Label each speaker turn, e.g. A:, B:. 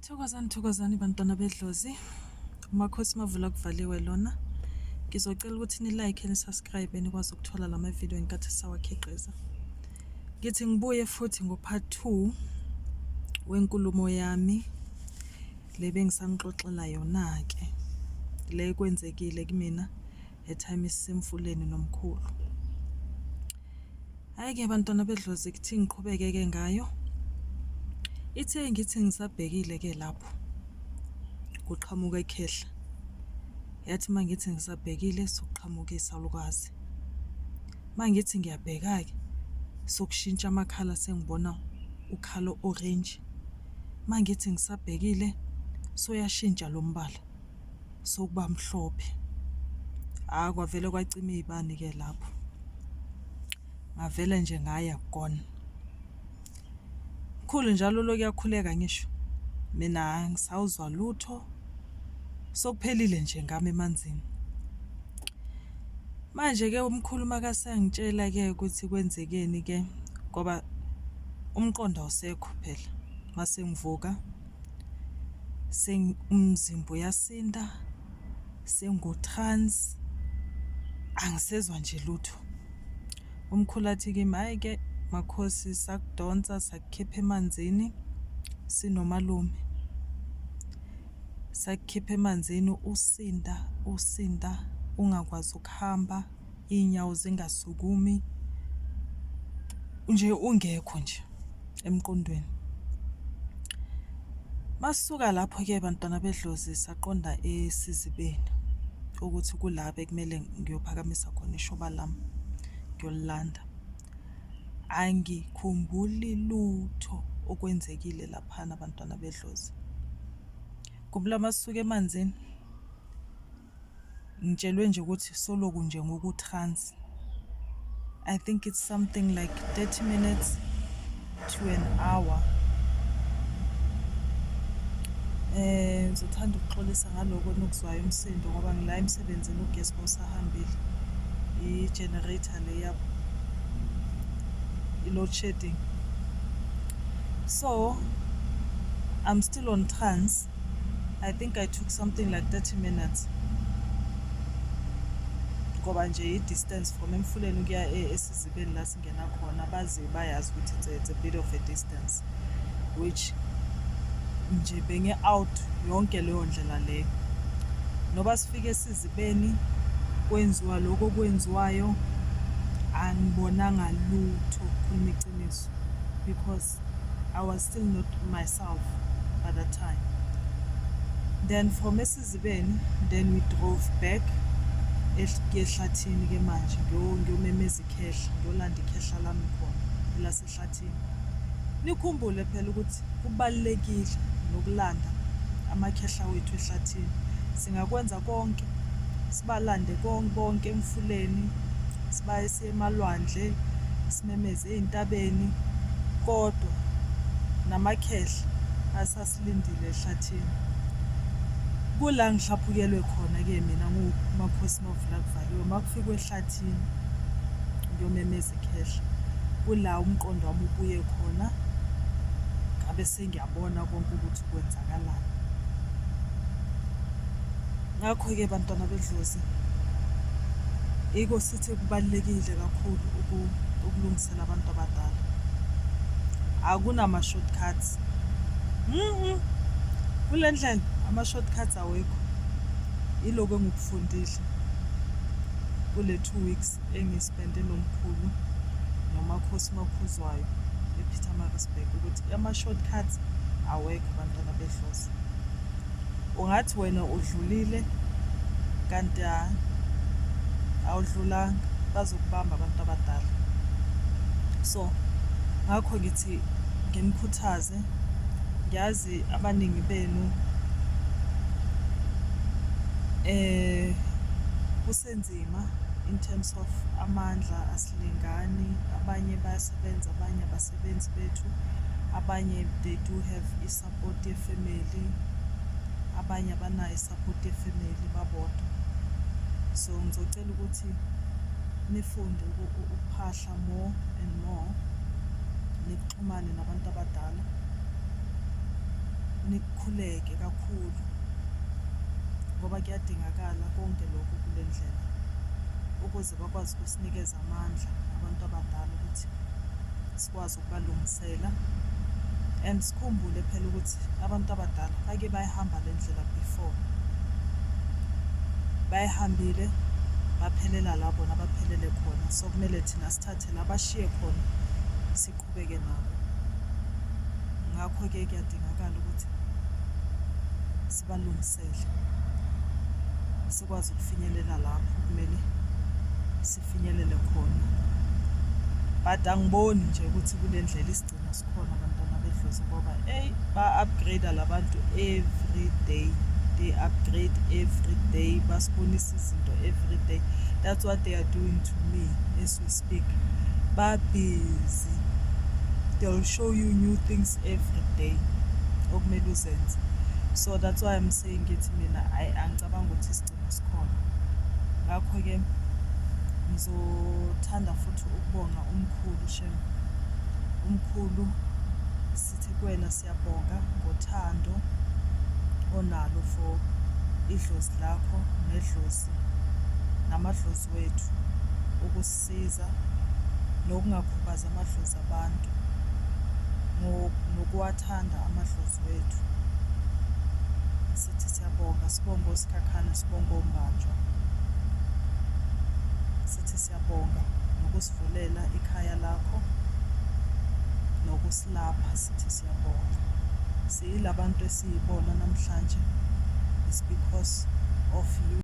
A: Thokozani, thokozani bantwana bedlozi. Umakhosi Mavula kuvaliwe lona. Ngizocela ukuthi ni-like ni-subscribe nikwazi ukuthola lama video ngenkathi sawakhiqiza. Ngithi ngibuye futhi ngo-part 2 wenkulumo yami le bengisanixoxela yona-ke le kwenzekile kumina etime sisemfuleni nomkhulu. Hhayi-ke bantwana bedlozi kuthi ngiqhubeke-ke ngayo. Ithe ngithi ngisabhekile-ke lapho kuqhamuka ikhehla. Yathi uma ngithi ngisabhekile sokuqhamuka isalukazi. Uma ngithi ngiyabheka-ke sokushintsha amakhala sengibona ukhala o-orange. Uma ngithi ngisabhekile soyashintsha lo mbala sokuba mhlophe. Hhayi kwavele kwacima iy'bani-ke lapho. Ngavele nje ngaya gone. Mkhulu njalo lokhu kuyakhuleka ngisho. Mina angisawuzwa lutho. Sokuphelile nje ngami emanzini. Manje-ke umkhulu makasengitshela-ke ukuthi kwenzekeni-ke ngoba umqondo awusekho phela mase ngivuka umzimba uyasinda sengu-trance angisezwa nje lutho. Umkhulu athi kimi, hhayi-ke makhosi sakudonsa sakukhipha emanzini sinomalume. Sakukhipha emanzini usinda usinda ungakwazi ukuhamba, iy'nyawo zingasukumi nje ungekho nje emqondweni. Masisuka lapho-ke bantwana bedlozi saqonda esizibeni ukuthi kula bekumele ngiyophakamisa khona ishoba lami ngiyolilanda. Angikhumbuli lutho okwenzekile laphana bantwana bedlozi. Khumbula masisuka emanzini ngitshelwe nje ukuthi soloku nje ngoku-trance. I think it's something like 30 minutes to an hour. Ngizothanda ukuxolisa ngaloko enukuzwayo umsindo ngoba ngila emsebenzini ugesi bowusahambile. I-generator le yabo i-load shedding. So I'm still on trance. I think I took something like 30 minutes. Ngoba nje i-distance from emfuleni ukuya esizibeni la singena khona bazi bayazi ukuthi it's a bit of a distance which nje benge-out yonke leyo ndlela leyo. Noba sifike esizibeni kwenziwa lokho okwenziwayo angibonanga lutho khuluma iqiniso because I was still not myself by that time. Then from esizibeni then we drove back ehlathini ke manje ngiyomemeza ikhehla ngiyolanda ikhehla lami khona elasehlathini. Nikhumbule phela ukuthi kubalulekile nokulanda amakhehla wethu ehlathini. Singakwenza konke sibalande bonke emfuleni sibaye siye emalwandle simemeze ey'ntabeni kodwa namakhehla asasilindile ehlathini. Kula ngihlaphukelwe khona-ke mina nguMakhosi Mavula kuvaliwe uma kufikwa ehlathini ngiyomemeza ikhehla. Kula umqondo wami ubuye khona ngabe sengiyabona konke ukuthi kwenzakalani. Ngakho-ke bantwana bedlozi, yiko sithi kubalulekile kakhulu ukulungisela abantu abadala. Akunama-shortcuts. Kule ndlela ama-shortcuts awekho. Yiloko engikufundile kule 2 weeks engiyispende nomkhulu nomakhosi Makhuzwayo ePietermaritzburg ukuthi ama-shortcuts awekho bantwana bedlozi. Ungathi wena udlulile kanti hhayi awudlulanga bazokubamba abantu abadala. So ngakho ngithi nginikhuthaze, ngiyazi abaningi benu kusenzima in terms of amandla asilingani, abanye bayasebenza abanye abasebenzi bethu, abanye they do have i-support ye-family, abanye abanayo i-support ye-family babodwa. So ngizocela ukuthi nifunde ukuphahla more and more, nixhumane nabantu abadala. Nikhuleke kakhulu ngoba kuyadingakala konke lokhu kule ndlela ukuze bakwazi ukusinikeza amandla abantu abadala ukuthi sikwazi ukubalungisela. And sikhumbule phela ukuthi abantu abadala bake bayihamba le ndlela before, bayihambile baphelela la bona abaphelele khona. So kumele thina sithathe la bashiye khona, siqhubeke nabo. Ngakho-ke kuyadingakala ukuthi sibalungisele, sikwazi ukufinyelela lapho kumele sifinyelele khona. But angiboni nje ukuthi kule ndlela isigcino sikhona, bantwana bedlozi, ngoba eyi, ba-upgrade la bantu every day. They upgrade every day, basibonisa izinto every day. That's what they are doing to me as we speak. Ba-busy, they'll show you new things every day okumele uzenze. So that's why I'm saying, ngithi mina ayi, angicabanga ukuthi isigcino sikhona. Ngakho-ke ngizothanda futhi ukubonga umkhulu shem. Umkhulu, sithi kuwena siyabonga ngothando onalo for idlozi lakho nedlozi namadlozi wethu, ukusisiza nokungakhubazi amadlozi abantu, nokuwathanda amadlozi wethu. Sithi siyabonga, sibonge oSikhakhane, sibonge oMbanjwa. Sithi siyabonga nokusivulela ikhaya lakho nokusilapha. Sithi siyabonga. Siyilabantu esiyibona namhlanje is because of you.